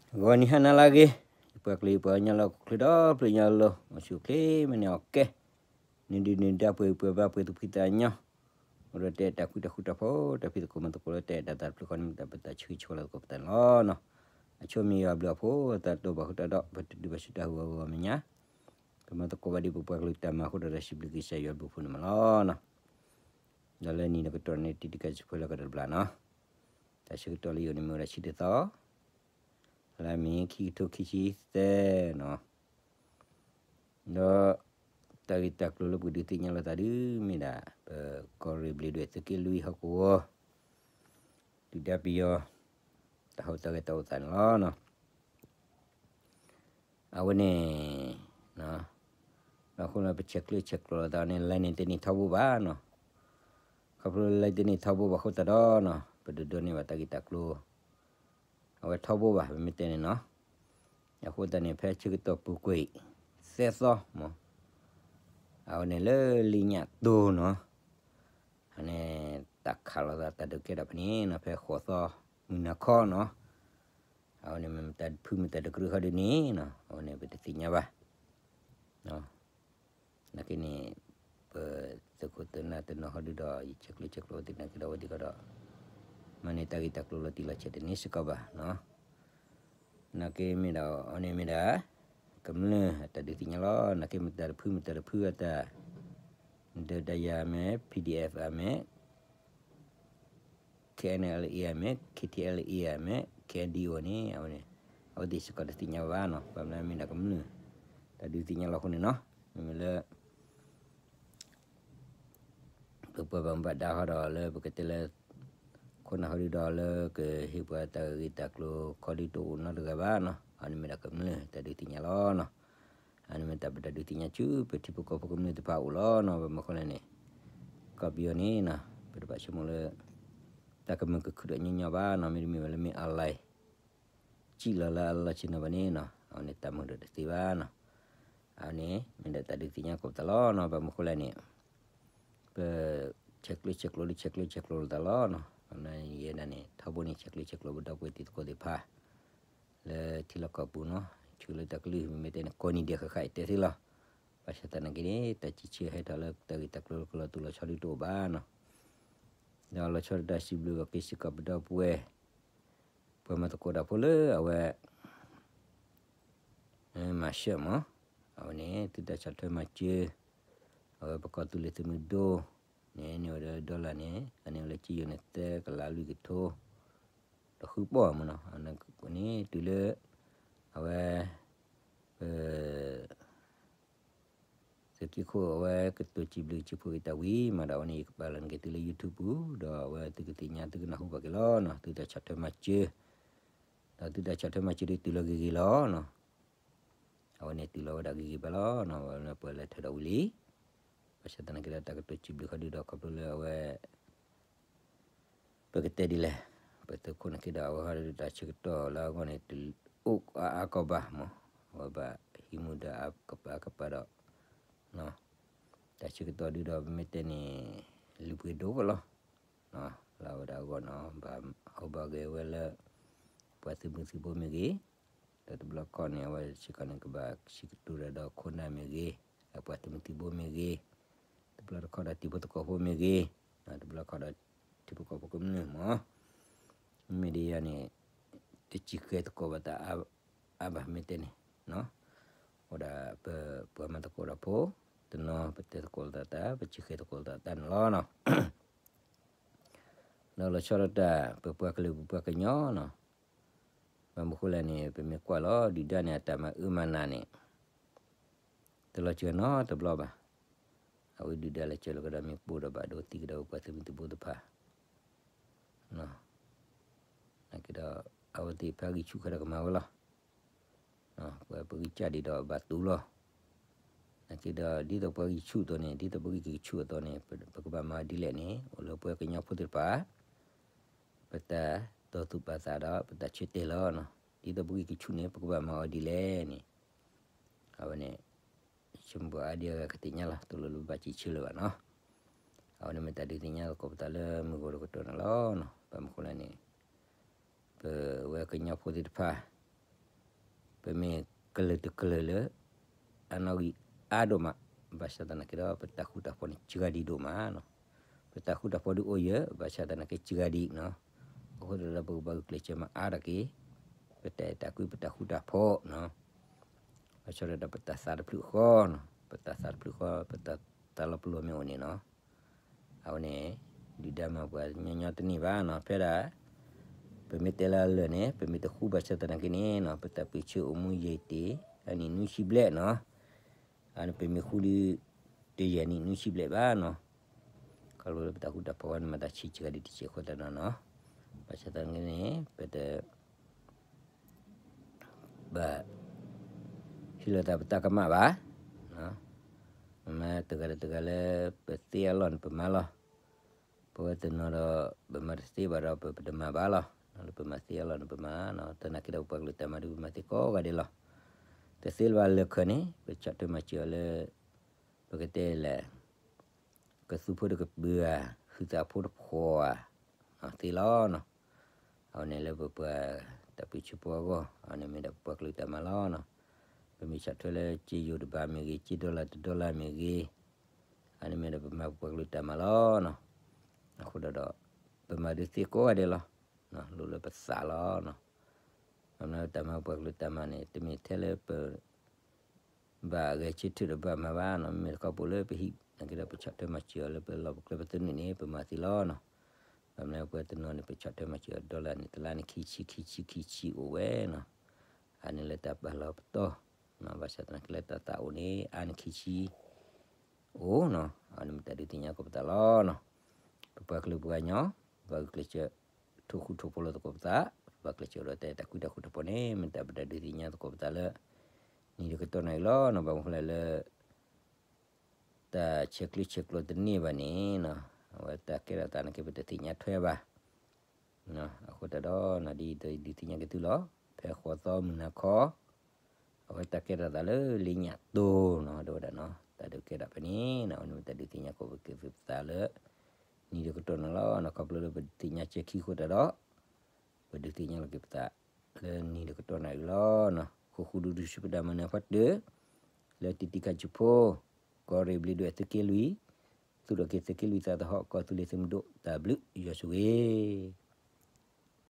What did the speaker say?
ဂီၤနံၤဟါနၤလၢအဂ့ၤ, ယပှၤကလုာ်ယပှၤကညီလၢဟီၣ်ခိၣ်ချၢဒီဖျၢၣ်ညါလီၤ အိၣ်ဆူၣ်အိၣ်ချ့မ့ၢ်န့ၢ်အီၣ်ကဲ, နဒုၣ်နဒါပှဲၤပှဲၤဘါပှဲၤသူၣ်ဖှံသးညီ, အိၣ်ဒီးတၢ်အဲၣ်တၢ်ကွံတၢ်ဃူတၢ်ဖိး တၢ်ဖံးသကိးမၤသကိးလၢတၢ်အဲၣ်တၢ်သးတဖျၢၣ်ဃီန့ၣ် မ့ၢ်တၢ်ပတၢ်ဆၢဂ့ၤဆၢဝါလၢသကိးပသးန့ၣ်လီၤ. အဆိမ့ၢ်ယွၤဘျုးအဖိ သးတိၢ်ဘၣ်ဃုာ်တၢ်ဒီး ပတဒုးဘၣ်ဆူတၢ်ဟးဂီၤဂီၤမဲာ်ညါ, ပမၤသကိးဘၣ်ဒ်ပပှၤကလုာ်တၢ်မၤအဃိဒီး တၢ်စံးဘျုးကစၢ်ယွၤဘျုးဖိန့ၣ်မးလီၤ. ဒီးလၢနံၤနကတီၢ်န့ၣ် တံၤတကဲစံးဖဲလၢကဒီးတဘျီနီၤ, တၢ်ဆၢကတီၢ်လၢယိာ်န့ၣ်မ့ၢ်ဝဲဒၣ်ဆံတသီ လါမ့ၤ ခံကထိခံဆံသၢနီၤ, ဒီးတၢ်ဂ့ၢ်တၢ်ကျိၤလၢပကဒုးသ့ၣ်ညါလိာ်သးဒုးမ့ၢ်ဒၣ် ပကီၢ်ရ့ၣ်ဘျံးဒွဲၣ်သုးက့လွံၢ်ဟီၣ်ကဝီၤ ဒုၣ်ဒါပယီၤ တၢ်ဟူးတၢ်ဂဲၤတၢ်အိၣ်သးန့ၣ်လီၤ. အဝဲန့ၣ် အဃိလၢပဆဲးကျၢဆဲးကျိးလိာ်သးန့ၣ် လဲၤန့ၣ်တန့ၢ်ထီဘိဘၣ်နီၤ, ခီဖျိလဲၤတန့ၢ်ထီဘိဘၣ်အဃိသတးဒီးနီၤ ပဒိးဒိးန့ၢ်ဘၣ်တၢ်ဂ့ၢ်တၢ်ကျိၤ အဝဲထီဘိဘၣ် ပမ့ၢ်တဲန့ၣ်နီၤ, အဃိသတးန့ၣ် ဖဲဆၢကတီၢ်ပူၤကွံာ် သၢသီမး အဝဲန့ၣ်လၢလံာ်ညၣ်တိၤနီၤ, အန့ၣ် တၢ်ခးလိာ်သးတၢ်ဒုးကဲထီၣ်ဖဲန့ၣ်နီၤ ဖဲဃိးသီ မုၢ်နၤခီနီၤ, အဝဲန့ၣ်မ့ၢ်မတၤတဖုမတၤတကရၢဟီဒုးန့ၣ်နီၤ အဝဲန့ၣ်ပတသ့ၣ်ညါဘၣ် နာ်က့န့ၣ် ပသုးခိၣ်သုးနၢ်တနီၤဟီဒုးဒီး ယဆဲးကျၢဆဲးကျိးဝဲသ့ၣ်နာ်က့ဒီး အဝဲသ့ၣ်ကဒီး မၤန့ၢ်တၢ်ဂ့ၢ်တၢ်ကျိၤလီၤတံၢ်လီၤဆဲးတန့ၢ်စ့ၢ်ကီးဘၣ်နီၤ, နာ်က့မ့ၢ်ဒၣ် အဝဲန့ၣ်မ့ၢ်ဒၣ် ကမျၢၢ်အတၢ်ဒုးသ့ၣ်ညါလီၤ. နာ်က့မတၤတဖုမတၤတဖုအတၢ် ဒုးဒၣ်ယၤမ့ၢ် ပီၣ်ဒံၣ်အဲၣ်ဖ် အမ့ၢ် ခ့ၣ်အဲၣ်အလ်အ့ အမ့ၢ် ခ့ၣ်ထံၣ်အဲလ်အ့ အမ့ၢ် ခ့ၣ်အဲၣ်ဒံၣ်အိၣ်န့ၣ် အဝဲန့ၣ် အဝဲသ့ၣ်စ့ၢ်ကီးတသ့ၣ်ညါဘၣ်နီၤ, ဘၣ်မနုၤမ့ၢ်ဒၣ်ကမျၢၢ် တၢ်ဒုးသ့ၣ်ညါလီၤအဃိန့ၣ်နီၤ, မ့မ့ၢ်လၢ ပပှၤဘၣ်မူဘၣ်ဒါဟီဒီးလၢပကတဲလၢ ခိၣ်နၢ်ဟီဒုးဒီးလၢကဟ့ၣ်ပှၤတၢ်ဂ့ၢ်တၢ်ကျိၤ ခီဒုးတအိၣ်နီတဂၤဘၣ်နီၤ, အန့ၣ်မ့ၢ်ဒၣ်ကမျၢၢ်တၢ်ဒုးသ့ၣ်ညါလီၤနီၤ, အန့ၣ်မ့ၢ်တၢ်ပတၢ်ဒုးသ့ၣ်ညါဆူပထံဖိကီၢ်ဖိကမျၢၢ်တဖၣ်အအိၣ်လီၤနီၤ, ဘၣ်မနုၤအဃိလဲၣ်န့ၣ် ကီၢ်ပယီၤန့ၣ်နီၤ ပတဘၣ်ဆိကမိၣ်လၢ တၢ်ကမုာ်ကခုၣ်ဒီးညီညီဘၣ်နီၤ, မ့တမ့ၢ်ဝဲလၢမ့ၢ်အီၣ်လဲၣ် စံၣ်လီၤလၢအလီၢ်ဆ့ၣ်နီၤဘၣ်န့ၣ်နီၤ, အဝဲန့ၣ်တၢ်မုာ်ဒီးတသ့ဘၣ်နီၤ, အဝဲန့ၣ်မ့ၢ်ဒၣ်တၢ်ဒုးသ့ၣ်ညါသကိးပသးလီၤနီၤ, ဘၣ်မနုၤအဃိလဲၣ်န့ၣ် ပ ဆဲးကျၢဆဲးကျိးဒုးဆဲးကျၢဆဲးကျိးလိာ်သးလီၤနီၤ, အဝဲန့ၣ်ယဲဒၣ်န့ၣ် ထီဘိန့ၣ် ဆဲးကျၢဆဲးကျိးပဒီပုၢ်ဝဲၢ်တံၤသကိးသ့ၣ်တဖၣ် လၢထံလီၢ်ကီၢ်ပူၤနီၤ, ဆူလၢတၢ်ကလုၢ်မ့မ့ၢ်တဲန့ၣ် ကိးနံၤဒဲးဃၣ်ဃၣ်အံၤတဲသ့လီၤ, ဘၣ်ဆၣ်သနာ်က့န့ၣ် တၢ်စံးဆၢဟဲထီၣ်လၢတၢ်ဂ့ၢ်တၢ်ကျိၤလၢကလီၤသူၣ်လီၤဆီဒုးတအိၣ်ဘၣ်နီၤ, ဒီးလီၤဆီဒၣ်တၢ်စံးဘျုးဘၣ်က့ၤစ့ၢ်ကီးပဒီပုၢ်ဝဲၢ် ပှၤမၤသကိးတၢ်ဖိလၢအဝဲ မၤရှဲၣ်မး, အဝဲန့ၣ် သုတၢ်ဆီၣ်ထွဲမၤစၢၤ, အဝဲပကီၢ်သူလ့ၤသုးမုၢ်ဒိၣ်န့ၣ် န့ၢ်ဝဲဒၣ် dollar န့ၣ် အန့ၢ်ဝဲလၢကယိၤန့ၣ် သၢကလးလွံၢ်ကထိ ဒီးဃုပီၢ်မးနီၤ, အန့ၣ်တုၤလၢ အဝဲ ပ သုးက့ခိၣ်အဝဲကတိၤစံးဘျုးစံးဖှိၣ်က့ၤတၢ်ဝံၤမးဒီး အဝဲန့ၣ် ယကပာ်လီၤန့ၢ်က့ၤသုလၢ YouTube ပူၤ ဒီးအဝဲသုကသ့ၣ်ညါသုကနၢ်ဟူဘၣ်က့ၤလီၤနီၤ, သုတၢ်ဆီၣ်ထွဲမၤစၢၤ, ဒီးသုတၢ်ဆီၣ်ထွဲမၤစၢၤဒုးတုၤလီၤဂ့ၤဂ့ၤလီၤနီၤ, အဝဲန့ၣ်တုၤလီၤဝဲဒၣ်ဂ့ၤဂ့ၤဘၣ်လီၤနီၤ, အဝဲန့ၣ်ပှၤလဲၤထၢၣ်ဒီးဝံၤလံ, ဘၣ်ဆၣ်သနာ်က့ဒီးတၢ်ကတိၤစံးဘျုးဃီဒုးဒီးခီဖျိလၢအဝဲ ပကတဲဒ်လဲၣ်, ပသုးခိၣ်န့ၣ်က့ဒီး အဝဲဃီဒုးတၢ်ဆၢကတီၢ်လၢအဂီၢ်န့ၣ် တအိၣ်အါအါကီဘၣ်မး, အဝဲဘၣ်ဟံးမူဒါအကပၤကပၤဒီး တၢ်ဆၢကတီၢ်ဒုးဒီး ပမ့ၢ်တဲန့ၣ် လုၢ်ပှ့ၤဒိၣ်ကလီၤ, လၢအဝဲဒၣ်အဂီၢ်နီၤ, ဘၣ်ဟီၣ်ဘၣ်ဂဲၤဝဲလၢ ပှၤသုးမုၢ်သံၣ်ဘိမ့ၢ်ဂ့ၤ, ဒီးတဘျီခီန့ၣ် အဝဲစ့ၢ်ကီးန့ၣ် ကဘၣ်စံးကတိၤတၢ်ဒီးခိၣ်နၢ်မ့ၢ်ဂ့ၤ, ဒီးပှၤသုးမုၢ်သံၣ်ဘိမ့ၢ်ဂ့ၤ, တဘျီတခီဒီးတံၤဖိသကိးဖိမ့ၢ်ဂ့ၤ, တဘျီခီဒီးထံဖိကီၢ်ဖိကမျၢၢ်မး, မ့မ့ၢ်ဒ်ယၤန့ၣ် တစံးဃဲၤသကိးဘၣ်သးအါဘၣ်မ့ၢ်တဲန့ၣ်, အိၣ်ဒၣ်ပပှၤမၤသကိးတၢ်ဖိ တနီၤ ပတဲသကိးလိာ်သးတၢ် ပစံးဃဲၤသကိးလိာ်သးတၢ်န့ၣ်လီၤနီၤ. ဒီးလီၤဆီဒၣ်တၢ် ပပှၤကလုာ်ပပှၤကညီနီၤ, ဘၣ်မနုၤဃိလဲၣ်န့ၣ် ပမ့ၢ်ကွၢ်လီၤ ဒုၣ်ဒါန့ၣ် အတၢ်မၤအၢမၤနးန့ၣ် တလီၤစၢၤနီတဘျီဘၣ်. အဝဲဒုၣ်ဒါလီၤစၢၤလီၤကဒီးမ့ၢ်ပိၢ်ဒီးဘၣ်ဒိသံကဒီးပပှၤသုးမုၢ်သံၣ်ဘိတဖၣ် နာ်က့ဒီး အဝဲသ့ၣ်ဖဲဂံၢ်ဆူၣ်ဃဲဒီးကမၤဝဲလီၤ. ပှၤပဂံၢ်စၢ်ဒံးဒီးဘၣ်တူၢ်လီၤ. နာ်က့ဒီး ဒ်သိးပှၤဂံၢ်ဆူၣ်အသိးန့ၣ် ဒ်သိးပဂံၢ်ကဆူၣ်အသိးန့ၣ် ပကဘၣ်မၤဒ်လဲၣ်န့ၣ် အိၣ်လၢပှၤကညီဖိသ့ၣ်တဖၣ် ပတၢ်တိာ်သူၣ်ပာ်သးဒီး ပတၢ်ဆၢတဲာ်လီၤ. ဒ်သိးပဂံၢ်ကဆူၣ်န့ၣ် ပကဘၣ်မၤအီၤဒ်လဲၣ်န့ၣ် အဝဲန့ၣ် ဆိကမိၣ်အါဒံအါဂၤကသ့ၣ်ညါလီၤ တလိၣ်လၢဘၣ်စံးဆၢလၢၤဘၣ်နီၤ. အဝဲန့ၣ်မ့ၢ်တၢ်ဒုးသ့ၣ်ညါသကိးပသးလၢမုၢ်ဂီၤတကတီၢ်န့ၣ်လီၤ. ဘၣ်မနုၤဃိလဲၣ်န့ၣ် ပဝဲကညီဖိသ့ၣ်တဖၣ် ပမ့ၢ်ကလုာ်တကလုာ်လၢ အနီၣ်ဂံၢ်အါဒိၣ်မး, ဘၣ်ဆၣ်သနာ်က့ဒီး ပတၢ်ဃူတၢ်ဖိးန့ၣ် စှၤဒံးဒိၣ်မးနီၤ. ပတၢ်ဃူတၢ်ဖိးဒုးအိၣ်ယၢၢ်, ဘၣ်ဆၣ်သနာ်က့ စှၤဒံးနီၤ. အဃိသတးဒီး ပကဘၣ်ဂုာ်ကျဲးစၢးမၤအါထီၣ်က့ၤ ပတၢ်အဲၣ်တၢ်ကွံ ပတၢ်ဃူတၢ်ဖိးနီၤ. ဘၣ်ဆၣ်ဒီး ပတၢ်သးတဖျၢၣ်ဃီနီၤ, ပတၢ်သးတဖျၢၣ်ဃီ, ပတၢ်သးလီၤပလိာ်မ့ၢ်အိၣ်န့ၣ်နီၤ, အဝဲန့ၣ် ဒုၣ်ဒါမၤပှၤညီညီတန့ၢ်ဘၣ်နီၤ. ဖဲဒၣ် ပမ့ၢ်တဲလၢအလၢာ်န့ၣ် ပမ့ၢ်တဃူ ဘၣ်ဆၣ်သနာ်က့န့ၣ်နီၤ, ပတၢ်ပၢဆှၢအိၣ်မူယဲၢ်တ့ၢ် အနံၣ်နွံဆံဘျဲၣ်နီၤ. အန့ၣ် ပမ့ၢ်ဃူဒီး တယဲၢ်နံၣ်နွံဆံဘျဲၣ်ဘၣ်နီၤ. ခီဖျိလၢပတၢ်ဃူတၢ်ဖိးဝဲန့ၣ် မၤတၢ်ဆံးစှၤဒံးတစဲးအဃိသတးနီၤနီၤ. ဘၣ်ဆၣ်သနာ်က့န့ၣ် ပတ ဘၣ် ဟ့ၣ်လီၤသးပတၢ်ကမၣ်ဘၣ်. မ့ၢ်တဂၤဒီးတဂၤလၢ ပသ့အလီၢ်န့ၣ် ပမၤလီၤ. ပဝဲတနီၤဒီး ပမၤတသ့ဘၣ်ဒီး ပ ပတမၤဘၣ်လီၤ. လၢပမၤသ့အလီၢ်န့ၣ် ပမၤနီၤ. သနာ်က့ဒီး ပပှၤကလုာ်တၢ်မၤဒုး ပမၤသ့ကိးဂၤဒဲးလီၤ. တသ့လၢၤဘၣ်လၢခၢၣ်န့ၣ် ပဆီၣ်ထွဲမၤစၢၤအီၤလၢ ပကတဲလဲၣ် ကသူဖိတကပၤဧါ, ဟုသးဖိတဖှီၣ်ဧါ, သ့လီၤနီၤ. အဝဲန့ၣ်လၢပပှၤတၢ်ပၢဆှၢဖိအဂီၢ်, အဝဲန့ၣ်မ့ၢ်ဒၣ်ပပှၤကလုာ်တၢ်မၤလီၤနီၤ. ပမ့ၢ်ဆီၣ်ထွဲလၢ က့ယိၤတဘးမ့ၢ်ဂ့ၤ, က့ဒီလၣ်တဒီလၣ်မ့ၢ်ဂ့ၤ, အန့ၣ်မ့ၢ်ဒၣ်ပမၤပပှၤကလုာ်တၢ်မၤလီၤနီၤ. အဃိဒီး ပမၤဒုးသ့ကိးဂၤဒဲးလီၤ. လိၣ်လၢပသးလီၤနီၤ. ဘၣ်မနုၤတၢ်မၤပပှၤကလုာ်တၢ်မၤန့ၣ် တမ့ၢ်ထဲလၢပ ဘၣ်အဂဲၤဆၢထၢၣ်ဒီးဘၣ်မၤဘၣ်နီၤ. မ့မ့ၢ်တခီပူၤလၢပဟံၣ်နာ်က့ဒီး ပဆီၣ်ထွဲမၤစၢၤအီၤလၢပလီၢ်ပကျဲပသနူၣ်န့ၣ် ပမၤသ့လီၤနီၤ. ဘၣ်မနုၤပဝဲတနီၤန့ၣ် ပဆီၣ်ထွဲမၤစၢၤအီၤ dollar န့ၣ် တလါန့ၣ် ခံဆံ ခံဆံ ခံဆံအိၣ်ဝဲနီၤ. အန့ၣ်လၢတၢ်ပာ်လီၤပတီၢ်, ဘၣ်ဆၣ်သနာ်က့လၢတၢ်သးအိၣ်န့ၣ် အါန့ၢ်ခံဆံ အိၣ်နီၤ. အန့ၣ်မ့ၢ်တၢ်ဒုးသ့ၣ်ညါသကိးပသးလီၤနီၤ. ပပှၤကလုာ်ပှၤကညီ ပဘၣ်ဂုာ်ကျဲးစၢး ထိၣ်ဃူထိၣ်ဖိးလိာ်သကိးပသး, ပဘၣ်ကျဲးစၢးဒီးတၢ်အဲၣ်တၢ်ကွံတၢ်ဃူတၢ်ဖိးန့ၣ် မ့ၢ်တၢ်ပတၢ်ဒုးသ့ၣ်ညါသကိးပသးလၢ နံၤဒီးကတီၢ်နၣ်ရံၣ်လီၤနီၤ. ဘၣ်မနုၤဃိလဲၣ်လၢ တၢ်ဆဲးကျိးဆဲးကျိးတန့ၢ်ဘၣ်န့ၣ်နီၤ, အဝဲတၢ်ကဲထီၣ်သးနာ်က့ ပတသ့ၣ်ညါထွဲဘၣ်. အဃိသတးဒီး နၤဒ်အံၤ ဒုးသ့ၣ်ညါက့ၤသုလီၤ. ဖဲဃိးသီမုၢ်နၤခီ အဝဲတၢ်ကဲထီၣ်သးလၢလ့ညၣ်တိၢ်နီၤ, ဒ်ဝဲဒၣ်နီၤ, တၢ်ဒုးကဲထီၣ်ဖဲန့ၣ်နီၤ, အဝဲန့ၣ်မ့ၢ်တၢ်ဒုးသ့ၣ်ညါသကိးက့ၤပသးလၢ နံၤဒီးကတီၢ်နၣ်ရံၣ်လီၤနီၤ. ခီဖျိလၢပဒုးသ့ၣ်ညါကဲခံဃိသတးဒီး ပဒုးသ့ၣ်ညါလီၤက့ၤပသး လၢနံၤဒီးကတီၢ်နၣ်ရံၣ်လီၤနီၤ. ဃိဃူဒုးဒုးဆူပတၢ်မၤနၢၤဖီတၢၢ် လၢတံၤတံၤခးဆူဖိ, ကီၢ်ရ့ၣ်ဘျ့းဒိၣ်အဲၣ်သုးက့လွံၢ်, သူၣ်ထီၣ်က့ၤသုးက့လွံၢ်သးသဟီၣ် ကီၢ်သူလ့ၤသုးမုၢ်ဒိၣ် တၢ်ဘျုးယွၤဆိၣ်ဂ့ၤ